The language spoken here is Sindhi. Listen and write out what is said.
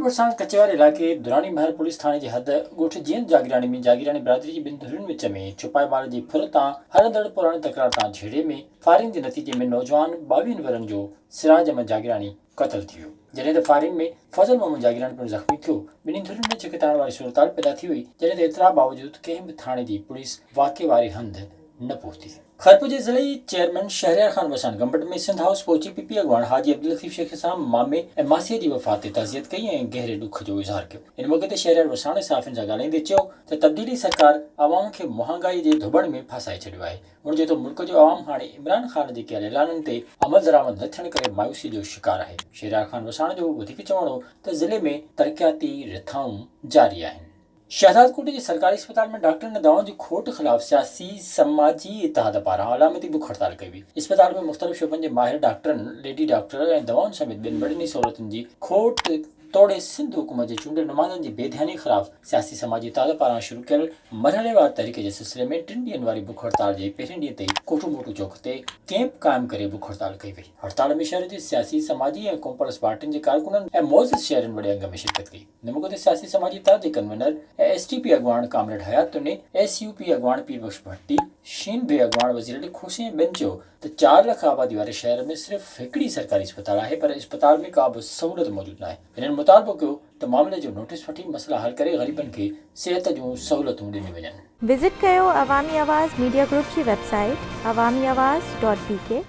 خيرپور ڀرسان ڪچي واري علائقي دراني مهر پوليس ٿاڻي جي حد ڳوٺ جيئند جاگيراڻي ۾ جاگيراڻي برادري جي ٻن ڌرين وچ ۾ چوپائي مال جي ڦر تان هلندڙ پراڻي تڪرار تان جهيڙي ۾ فائرنگ جي نتيجي ۾ نوجوان ٻاويهن ورهين جو سراج احمد جاگيراڻي قتل ٿي ويو جڏهن ته فائرنگ ۾ فضل محمد جاگيراڻي پڻ زخمي ٿيو ٻنهي ڌرين ۾ ڇڪتاڻ واري صورتحال پيدا ٿي وئي جڏهن ته اطلاع باوجود ڪنهن به ٿاڻي جي پوليس واقعي واري هنڌ نه پهتي. خيرپور جي ضلعي چيئرمين شهريار خان وساڻ گمبٽ ۾ سنڌ هائوس پهچي پي پي اڳواڻ حاجي عبداللطيف شيخ سان مامي ۽ ماسيء جي وفات تي تعزيت ڪئي ۽ گهري ڏک جو اظهار ڪيو. ان موقعي تي شهريار وساڻ صحافين سان ڳالهائيندي چيو ته تبديلي سرڪار عوام کي مهانگائي جي ڌوٻڻ ۾ ڦاسائي ڇڏيو آهي. هن چيو ته ملڪ جو عوام هاڻي عمران خان جي ڪيل اعلانن تي عملدرآمد نه ٿيڻ ڪري مايوسي جو شڪار آهي. شهريار خان وساڻ جو وڌيڪ چوڻ هو ته ضلعي ۾ ترقياتي رٿائون جاري آهن. شهدادڪوٽ جي سرڪاري اسپتال ۾ ڊاڪٽرن ۽ دوائن جي کوٽ خلاف سياسي سماجي اتحاد پاران علامتي بک هڙتال ڪئي وئي. اسپتال ۾ مختلف شعبن جي ماهر ڊاڪٽرن، ليڊي ڊاڪٽر ۽ دوائن سميت ٻين مڙني سهولتن جي کوٽ توڙي سنڌ حڪومت جي چونڊيل نمائندن جي بي ڌياني خلاف سياسي سماجي اتحاد پاران شروع ڪيل مرحليوار تحريڪ جي سلسلي ۾ ٽن ڏينهن واري بک هڙتال جي پهرين ڏينهن تي ڪوٺو موٽو چوڪ تي ڪئمپ قائم ڪري بک هڙتال ڪئي وئي. هڙتال ۾ شهر جي سياسي، سماجي ۽ قومپرست پارٽين جي ڪارڪنن ۽ معزز شهرين وڏي انگ ۾ شرڪت ڪئي. ان موقعي تي سياسي سماجي اتحاد جي ڪنوينر ۽ ايس ٽي پي اڳواڻ ڪامريڊ حيات تني، ايس يو پي اڳواڻ پير بخش ڀٽي، شين بي اڳواڻ وزير علي کوسي ۽ ٻين چيو ته چار لک آبادي واري شهر ۾ صرف هڪڙي سرڪاري اسپتال آهي پر اسپتال ۾ ڪا به سهولت موجود ناهي. هنن مطالبو ڪيو ته معاملي جو نوٽيس وٺي مسئلا حل ڪري غريبن کي صحت جون سهولتون ڏنيون وڃن. وزٽ ڪيو عوامي آواز ميڊيا گروپ جي website Awami Awaz dot B K.